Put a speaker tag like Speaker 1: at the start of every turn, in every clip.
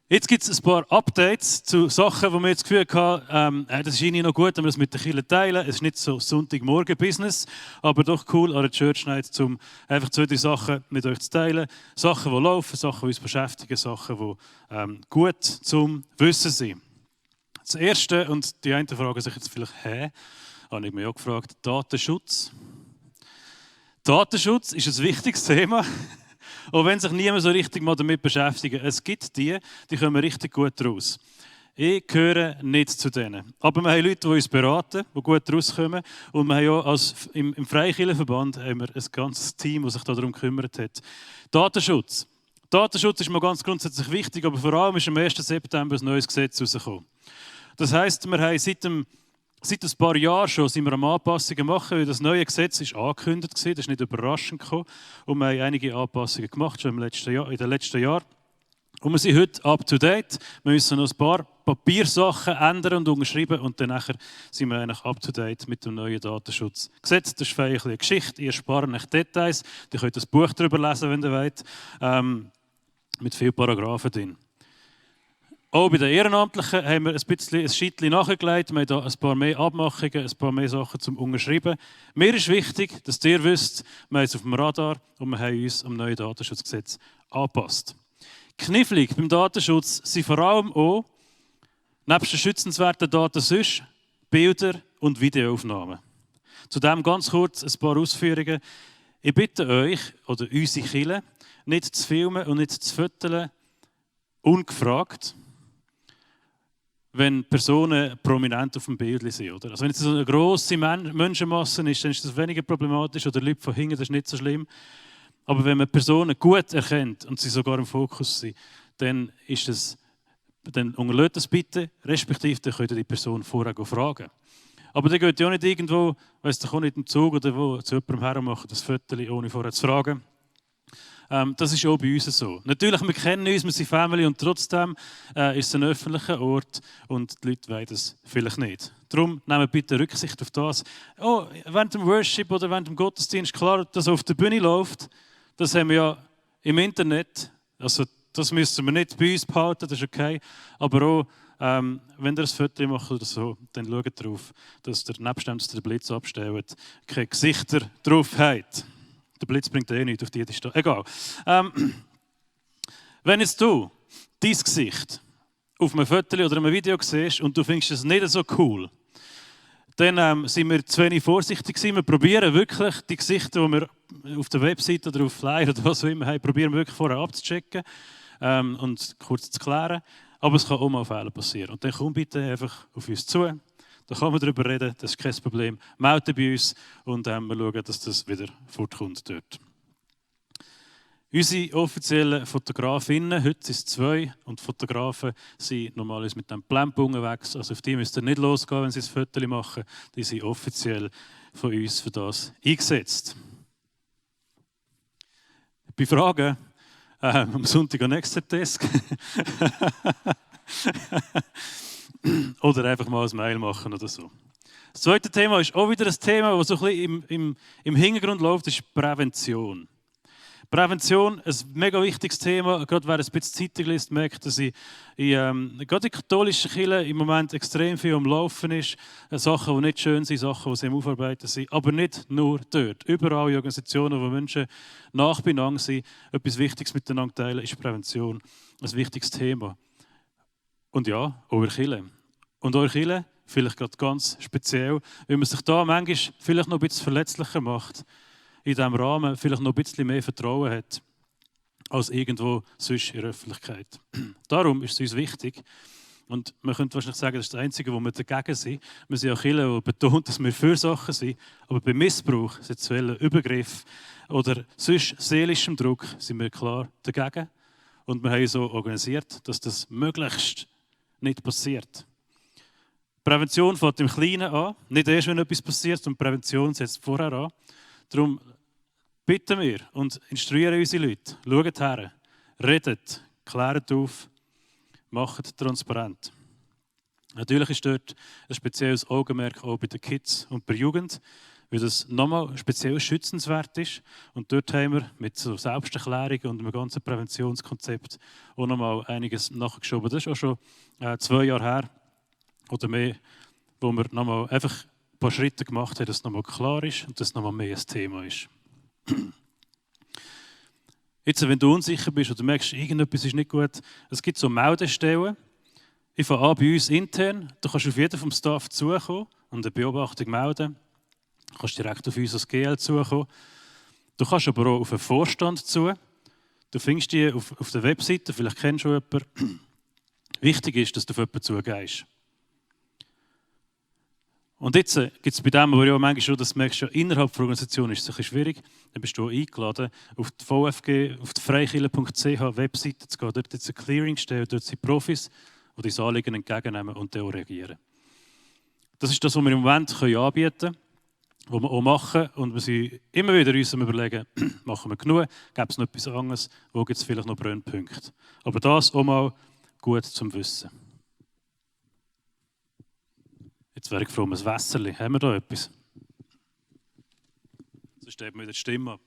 Speaker 1: Jetzt gibt es ein paar Updates zu Sachen, wo wir jetzt das Gefühl hatten, das ist Ihnen noch gut, wenn wir das mit den Kindern teilen. Es ist nicht so Sonntagmorgen-Business, aber doch cool an der Church Night, um einfach 2-3 Sachen mit euch zu teilen. Sachen, die laufen, Sachen, die uns beschäftigen, Sachen, die gut zum Wissen sind. Das Erste, und die einen fragen sich jetzt vielleicht, habe ich mich auch gefragt, Datenschutz. Datenschutz ist ein wichtiges Thema. Auch wenn sich niemand so richtig mal damit beschäftigt. Es gibt die kommen richtig gut raus. Ich gehöre nicht zu denen. Aber wir haben Leute, die uns beraten, die gut rauskommen. Und wir haben auch im Freikirchenverband haben wir ein ganzes Team, das sich darum gekümmert hat. Datenschutz. Datenschutz ist mal ganz grundsätzlich wichtig, aber vor allem ist am 1. September ein neues Gesetz herausgekommen. Das heisst, wir haben seit ein paar Jahren schon sind wir am Anpassungen machen, weil das neue Gesetz ist angekündigt war, das ist nicht überraschend gekommen. Und wir haben einige Anpassungen gemacht, schon in den letzten Jahren. Und wir sind heute up to date. Wir müssen noch ein paar Papiersachen ändern und unterschreiben und dann sind wir eigentlich up to date mit dem neuen Datenschutzgesetz. Das ist vielleicht eine Geschichte, ihr spart nicht Details. Ihr könnt das Buch darüber lesen, wenn ihr wollt, mit vielen Paragraphen drin. Auch bei den Ehrenamtlichen haben wir ein Scheitchen nachgelegt. Wir haben hier ein paar mehr Abmachungen, ein paar mehr Sachen zum Unterschreiben. Mir ist wichtig, dass ihr wisst, wir haben es auf dem Radar und wir haben uns am neuen Datenschutzgesetz angepasst. Knifflig beim Datenschutz sind vor allem auch, nebst den schützenswerten Daten sonst, Bilder und Videoaufnahmen. Zudem ganz kurz ein paar Ausführungen. Ich bitte euch, oder unsere Kirche, nicht zu filmen und nicht zu fotografieren, ungefragt, wenn Personen prominent auf dem Bild sind. Oder? Also wenn es so eine grosse Menschenmasse ist, dann ist das weniger problematisch. Oder Leute von hinten, das ist nicht so schlimm. Aber wenn man Personen gut erkennt und sie sogar im Fokus sind, dann unterlasst das bitte, respektive dann könnt ihr die Person vorher fragen. Aber dann geht ja auch nicht irgendwo, weiss doch auch nicht im Zug oder wo, zu jemandem her machen, das Foto, ohne vorher zu fragen. Das ist auch bei uns so. Natürlich, wir kennen uns, wir sind Family und trotzdem ist es ein öffentlicher Ort und die Leute wollen das vielleicht nicht. Darum nehmen bitte Rücksicht auf das. Oh, während dem Worship oder während dem Gottesdienst, klar, dass auf der Bühne läuft, das haben wir ja im Internet. Also das müssen wir nicht bei uns behalten, das ist okay. Aber auch, wenn ihr ein Foto macht oder so, dann schaut darauf, dass ihr nebst dem, dass ihr den Blitz abstellt, keine Gesichter drauf habt. Der Blitz bringt eh nichts auf die Distanz. Egal. Wenn jetzt du dein Gesicht auf einem Foto oder einem Video siehst und du findest es nicht so cool, dann sind wir zu wenig vorsichtig gewesen. Wir probieren wirklich die Gesichter, die wir auf der Website oder auf Flyer oder was auch immer haben, probieren wir wirklich vorher abzuchecken und kurz zu klären. Aber es kann auch mal Fehler passieren. Und dann komm bitte einfach auf uns zu. Da kann man darüber reden, das ist kein Problem. Melde bei uns und wir schauen, dass das wieder fortkommt dort. Unsere offiziellen Fotografinnen, heute sind es 2 und Fotografen sind normalerweise mit dem Plemp unterwegs. Also auf die müsst ihr nicht losgehen, wenn sie ein Foto machen. Die sind offiziell von uns für das eingesetzt. Bei Fragen am Sonntag am Extra-Desk. Oder einfach mal ein Mail machen oder so. Das zweite Thema ist auch wieder ein Thema, das so ein bisschen im Hintergrund läuft, ist Prävention. Prävention, ein mega wichtiges Thema. Gerade wer ein bisschen Zeitung liest, merkt, dass gerade in katholischen Kirchen im Moment extrem viel am Laufen ist. Sachen, die nicht schön sind, Sachen, die sie am Aufarbeiten sind. Aber nicht nur dort. Überall in Organisationen, wo Menschen nah beieinander sind, etwas Wichtiges miteinander teilen, ist Prävention ein wichtiges Thema. Und ja, eure Kirche. Und eure Kirche, vielleicht gerade ganz speziell, weil man sich da manchmal vielleicht noch ein bisschen verletzlicher macht, in diesem Rahmen vielleicht noch ein bisschen mehr Vertrauen hat, als irgendwo sonst in der Öffentlichkeit. Darum ist es uns wichtig, und man könnte wahrscheinlich sagen, das ist das Einzige, wo wir dagegen sind. Wir sind auch Kirche, die betont, dass wir für Sachen sind, aber bei Missbrauch, sexuellen Übergriff oder sonst seelischem Druck sind wir klar dagegen. Und wir haben so organisiert, dass das möglichst nicht passiert. Prävention fängt im Kleinen an. Nicht erst, wenn etwas passiert, sondern Prävention setzt vorher an. Darum bitten wir und instruieren unsere Leute. Schaut her, redet, klärt auf, macht transparent. Natürlich ist dort ein spezielles Augenmerk auch bei den Kids und bei der Jugend. weil das nochmal speziell schützenswert ist. Und dort haben wir mit so Selbsterklärungen und einem ganzen Präventionskonzept auch nochmal einiges nachgeschoben. Das ist auch schon 2 Jahre her oder mehr, wo wir nochmal einfach ein paar Schritte gemacht haben, dass es nochmal klar ist und dass es nochmal mehr ein Thema ist. Jetzt, wenn du unsicher bist oder merkst, irgendetwas ist nicht gut, es gibt so Meldestellen. Ich fange an bei uns intern, da kannst du auf jeden vom Staff zukommen und eine Beobachtung melden. Du kannst direkt auf uns als GL zukommen. Du kannst aber auch auf einen Vorstand zu. Du findest die auf der Webseite, vielleicht kennst du jemanden. Wichtig ist, dass du auf jemanden zugehst. Und jetzt gibt es bei dem, aber ja manchmal schon, dass du merkst, ja, innerhalb der Organisation ist es ein bisschen schwierig. Dann bist du auch eingeladen, auf die VfG, auf die freikirche.ch Webseite zu gehen. Dort ist eine Clearingstelle, dort sind Profis, die diese Anliegen entgegennehmen und dann auch reagieren. Das ist das, was wir im Moment anbieten können, was wir auch machen. Und wir sind immer wieder uns überlegen, machen wir genug, gibt es noch etwas anderes, wo gibt es vielleicht noch Brennpunkte. Aber das auch mal gut zum Wissen. Jetzt wäre ich froh um ein Wässerli. Haben wir da etwas? Sonst steht mir wieder die Stimme ab.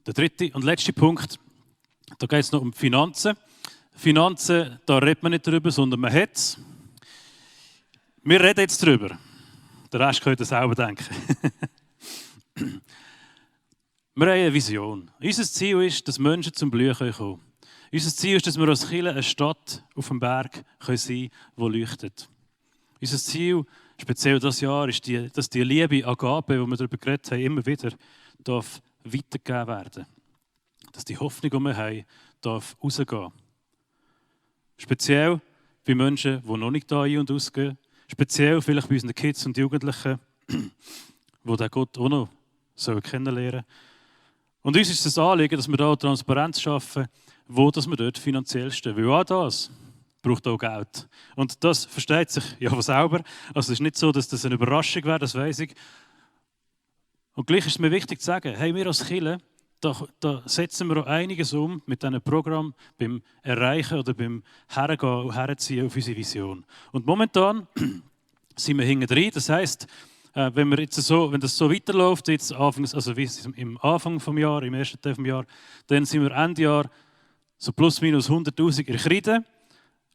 Speaker 1: Der dritte und letzte Punkt, da geht es noch um Finanzen. Finanzen, da redet man nicht drüber, sondern man hat es. Wir reden jetzt drüber. Der Rest könnt ihr selber denken. Wir haben eine Vision. Unser Ziel ist, dass Menschen zum Blühen kommen können. Unser Ziel ist, dass wir als Kirche eine Stadt auf dem Berg sein können, die leuchtet. Unser Ziel, speziell dieses Jahr, ist, dass die Liebe Agape, die wir darüber geredet haben, immer wieder darf weitergegeben werden. Dass die Hoffnung, die wir haben, darf rausgehen. Speziell bei Menschen, die noch nicht da ein- und ausgehen. Speziell vielleicht bei unseren Kids und Jugendlichen, die den Gott auch noch kennenlernen sollen. Und uns ist das Anliegen, dass wir da Transparenz schaffen, wo dass wir dort finanziell stehen. Weil auch das braucht auch Geld. Und das versteht sich ja von selber. Also es ist nicht so, dass das eine Überraschung wäre, das weiss ich. Und gleich ist es mir wichtig zu sagen, hey, wir als Kirche, da setzen wir auch einiges um mit diesem Programm beim Erreichen oder beim Hergehen und Herziehen auf unsere Vision. Und momentan sind wir hinten drin. Das heisst, wenn das so weiterläuft, jetzt also wie im Anfang des Jahres, im ersten Teil des Jahres, dann sind wir Ende Jahr so plus minus 100'000 in Kreide.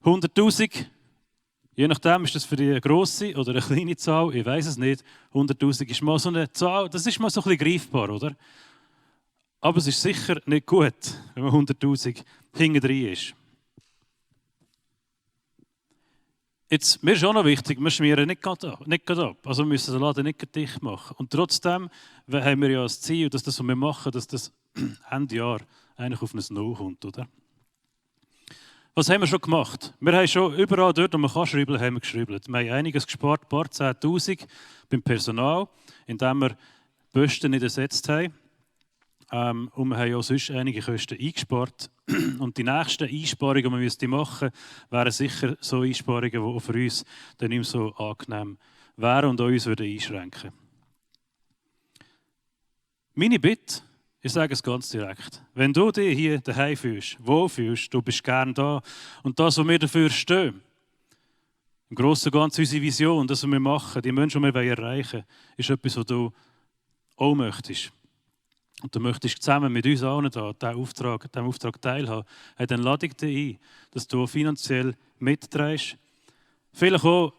Speaker 1: 100'000, je nachdem ist das für die eine grosse oder eine kleine Zahl, ich weiß es nicht. 100'000 ist mal so eine Zahl, das ist mal so ein bisschen greifbar, oder? Aber es ist sicher nicht gut, wenn man 100'000 hinten drin ist. Jetzt, mir ist auch noch wichtig, wir schmieren nicht gerade ab. Also wir müssen den Laden nicht dicht machen. Und trotzdem haben wir ja das Ziel, dass das, was wir machen, dass das Ende Jahr eigentlich auf ein Null kommt, oder? Was haben wir schon gemacht? Wir haben schon überall dort, wo man kann schreiben, haben wir geschrieben. Wir haben einiges gespart, ein paar 10'000 beim Personal, indem wir Posten nicht ersetzt haben. Und wir haben auch sonst einige Kosten eingespart. Und die nächsten Einsparungen, die wir machen müssten, wären sicher so Einsparungen, die auch für uns dann nicht mehr so angenehm wären und auch uns einschränken würden. Meine Bitte, ich sage es ganz direkt, wenn du dich hier daheim fühlst, wohlfühlst, du bist gern da und das, was wir dafür stehen, im Großen und Ganzen unsere Vision, das, was wir machen, die Menschen, die wir erreichen wollen, ist etwas, was du auch möchtest. Und du möchtest zusammen mit uns allen da diesem Auftrag teilhaben, dann lade ich dich ein, dass du finanziell mitträgst. Vielleicht auch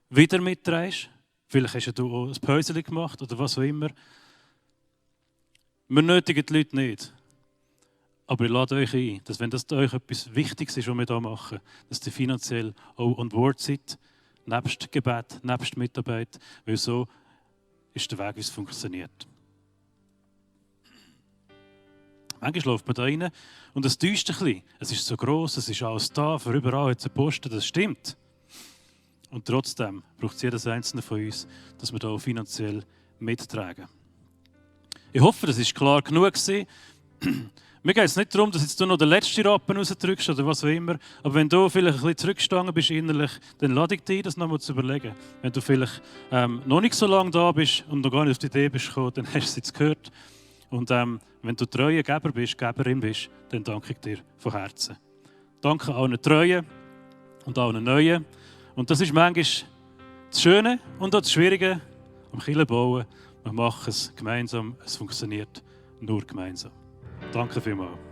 Speaker 1: wieder mitträgst. Vielleicht hast du auch ein Päuschen gemacht oder was auch immer. Wir nötigen die Leute nicht. Aber ich lade euch ein, dass wenn das euch etwas Wichtiges ist, was wir hier machen, dass ihr finanziell auch on board seid, nebst Gebet, nebst Mitarbeit, weil so ist der Weg, wie es funktioniert. Manchmal läuft man da rein und es täuscht ein bisschen. Es ist so gross, es ist alles da, für überall hat es einen Posten, das stimmt. Und trotzdem braucht es jedes einzelne von uns, dass wir da finanziell mittragen. Ich hoffe, das ist klar genug gewesen. Mir geht es nicht darum, dass jetzt du noch den letzten Rappen rausdrückst oder was auch immer. Aber wenn du vielleicht ein bisschen zurückgestanden bist innerlich, dann lade ich dich, das nochmal zu überlegen. Wenn du vielleicht noch nicht so lange da bist und noch gar nicht auf die Idee bist gekommen, dann hast du es jetzt gehört. Und wenn du treuer Geber bist, Geberin bist, dann danke ich dir von Herzen. Danke allen Treuen und allen Neuen. Und das ist manchmal das Schöne und auch das Schwierige am Kirche bauen. Wir machen es gemeinsam, es funktioniert nur gemeinsam. Danke vielmals.